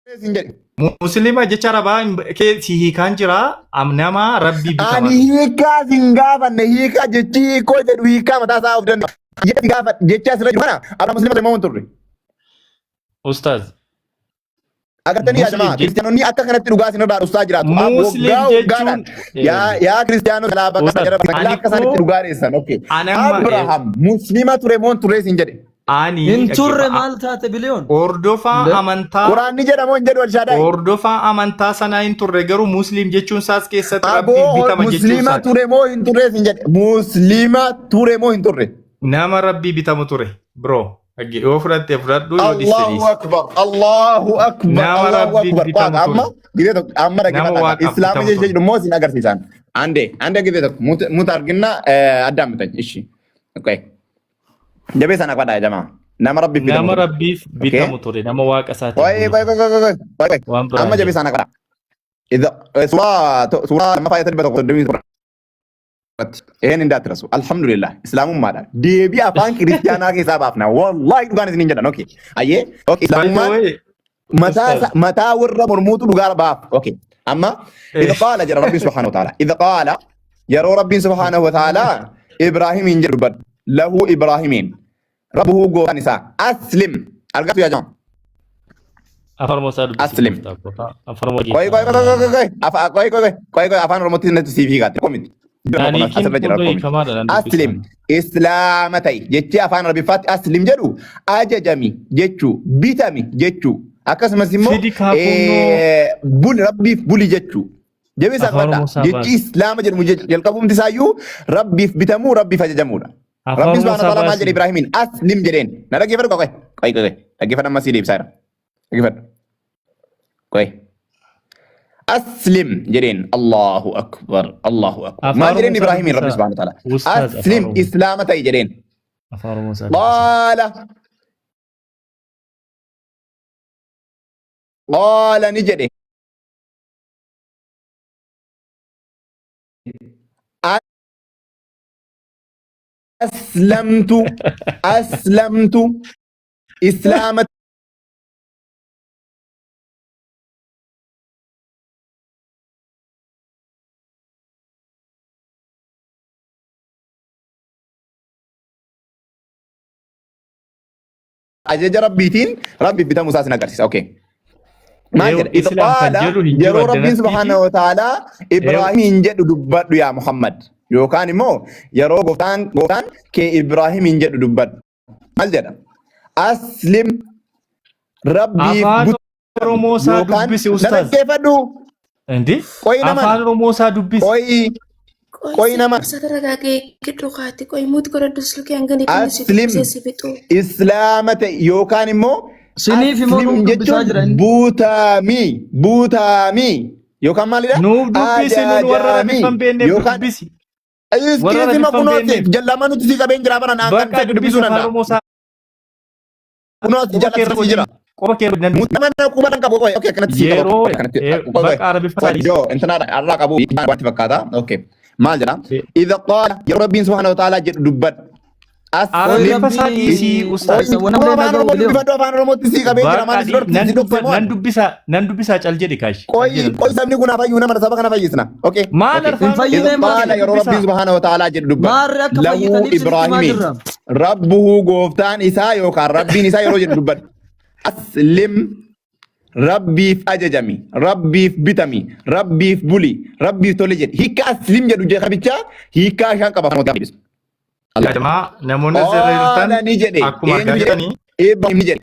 Sin jedhe. Muslima jecha arabaa kee si hiikaan jira nama rabbii bitama Ani ture. hiikaa sin gaafanne hiikaa jechi hiikoo jedhu hiikaa mataa isaa of danda'a. Jecha si gaafa jecha asirra jiru kana Abrahaam muslima ture moo hin turre? Ustaaz. Agartanii yaa Muslim jamaa kiristaanonni akka kanatti dhugaa isinirraa dhussaa jiraatu. Ab Muslim waggaa waggaadhaan jechuun yaa yaa kiristaanota laa bakka Ustaaz jara bakka ani akka isaan itti koo dhugaa dheessan. Okay. ani amma Abrahaam muslima ture moo hin turre sin jedhe. ani Hin turre dhaggeeffa maal taate biliyoon? hordofaa Nde? amantaa Quraanni jedha moo hin jedhu Alshaadaay? hordofaa amantaa sanaa hin turre garuu muslim jechuun isaas keessatti Aboo rabbiif bitama jechuu muslima isaati. ture moo hin turre sin jedhe. Muslima ture moo hin turre? Nama rabbii bitamu ture bro. Dhagge yoo fudhatte fudhadhu yoo dhiste Allahu dhiisi. akbar Allahu akbar Nama Allahu rabbiif akbar. bitamu Waaqa amma ture. gizee tokko amma Nama dhaggeeffadhaa. waaqaaf Islaama bitamu jecha ture. jedhu immoo isin agarsiisan. Ande ande gizee tokko muta arginna addaan bitan ishi. Okay. Jabeessaan akwadhaa jamaa. Nama rabbiif bitamu Nama ture. rabbiif Okay. bitamu ture. Nama waaqa isaatiin Qoy bulu qoy ture. qoy qoy qoy qoy qoy. Waan biraa Amma hin jedhu. jabeessaan akwadhaa. Idha suuraa suuraa lammaffaa ayata 137 irratti. Een indaatirasu. Alhamdulillah. Islaamummaadha. Deebii afaan kiristiyaanaa keessaa baafna. Wallahi dhugaan isiniin jedhan. Okay. Ayyee. Okay. By the Islaamummaan way, mataa Ustaz. mataa warra mormuutu dhugaa baaf. Okay. Amma idha qaala jedha Rabbiin subhaanahu wa ta'ala. Idha qaala yeroo Rabbiin subhaanahu wa ta'ala Ibraahimiin jedhu dubbadhu. Lahu Ibraahimiin. Rabbuhu gooftaan isaa. Aslim. Argatu yaa jamaa. Afaan Oromoo isaa dubbisi Aslim. gooftaa koo. Afaan Oromoo Qoy qoy geessaa. qoy qoy qoy afa qoy qoy qoy qoy afaan Oromootti natti siif hiikatte komiti. Naaniikiin Asirra jira kun komiti. hiikamaadha nan Aslim dubbisaan. islaama ta'i jechi afaan Arabiffaatti aslim jedhu ajajami jechuu bitami jechuu akkasumas immoo Fidi kaakunnoo buli rabbiif buli jechuu. Jabeessaa afaan qabadha. Oromoo isaa Jechi baasi. islaama jedhamu jalqabumti isaayyuu rabbiif bitamuu rabbiif ajajamuudha. Afaan Rabbiin Oromoo subhaanahu isaa wa ta'ala maal jedhe baasi. Ibraahimiin aslim jedheen. Na dhaggeeffadhu qoy qoy qoy qoy dhaggeeffadhu amma sii deebisaa jira. Dhaggeeffadhu. Qoy. Aslim jedheen Allahu akbar Allahu akbar. Afaan Maal jedheen Oromoo isaa Ibraahimiin Rabbi dubbisaa. subhaanahu wa ta'ala. Ustaaz afaan Aslim Oromoo. islaama ta'i jedheen. Afaan Oromoo isaa dubbisaa. Qaala qaala ni jedhe. Aslamtu aslamtu islaama ajaja rabbiitiin rabbiif bitamuu isaa sin agarsiisa. Okay. Maal Eewu jedha? Idh Islaam kan qaala jedhu hin jiru yeroo rabbiin addanattiiti. subhaanahu wa ta'aalaa Eewu Ibraahimiin jedhu dubbadhu yaa Muhammad. Yookaan immoo yeroo gooftaan gooftaan kee Ibraahimiin jedhu dubbadhu. Maal jedha? Aslim rabbiif afaan butami Oromoo isaa yookaan dubbisi na ustaaz. dhaggeeffadhu. Indi Qoyi naman afaan Oromoo isaa dubbisi. qoyi Qoy qoyi naman obsa taragaagee gidduu kaati qoy muut godhadhu silkii hanga ni kennu si aslim dubbisee si fixu. islaama ta'e yookaan immoo Siniif immoo aslim nuuf dubbisaa jechuun jira inni. butamii butamii yookaan maalidha Nuuf dubbisi nun warra ajajamii rabiffan beekneef yookaan dubbisi. Warra iskiisima rabiffan kunooti beekneef. jallama nuti si qabeen jira baran aan kan Bakka fedhu dubbisi dubbisuu afaan danda'a Oromoo isaa kunooti quba jala keerra si jira quba keerra nan Mutama na quba kan qabu qoy okay akkanatti si qaba yeroo akkanatti qoy qoy bakka arabiffa qoy isaa iddoo intana irraa qabu wanti fakkaata okay maal jedha idha qaala yeroo rabbiin subhaanahu wa ta'ala jedhu dubbadhu Qoy aslim Arabiffa isaa rabbii dhiisii ustaaz. isa Qoy wanamlee afaan dhaga'u Oromoo biliyoon. dubbifadhu afaan Oromootti sii qabee jira Bakka maal si dhorki nan si dhokse dubba moo nan dubbisa nan dubbisaa cal jedhi kaashi. Cal qoy jedhi qoy sabni kun hafayyuu nama saba kana fayyisna okay Maal okay Hin afaan idh fayyinee Oromoo maal? qaala yeroo dubbisaa? rabbiin subhaanahu wa ta'ala jedhu dubbadhu Maarri akka lahu fayyitaniif isinitti himaa Ibraahimiin jirra. rabbuhu gooftaan isaa yookaan rabbiin isaa yeroo jedhu dubbadhu aslim rabbiif ajajami rabbiif bitami rabbiif buli rabbiif tole jedhi hiikka aslim jedhu jecha hiikkaa ishaan qaba afaan Oromootti deebisu. Jamaa namoonni asirra jirtan Qaala ni jedhe akkuma eenyu argaa jedhe jirtanii Ibraahim ni jedhe.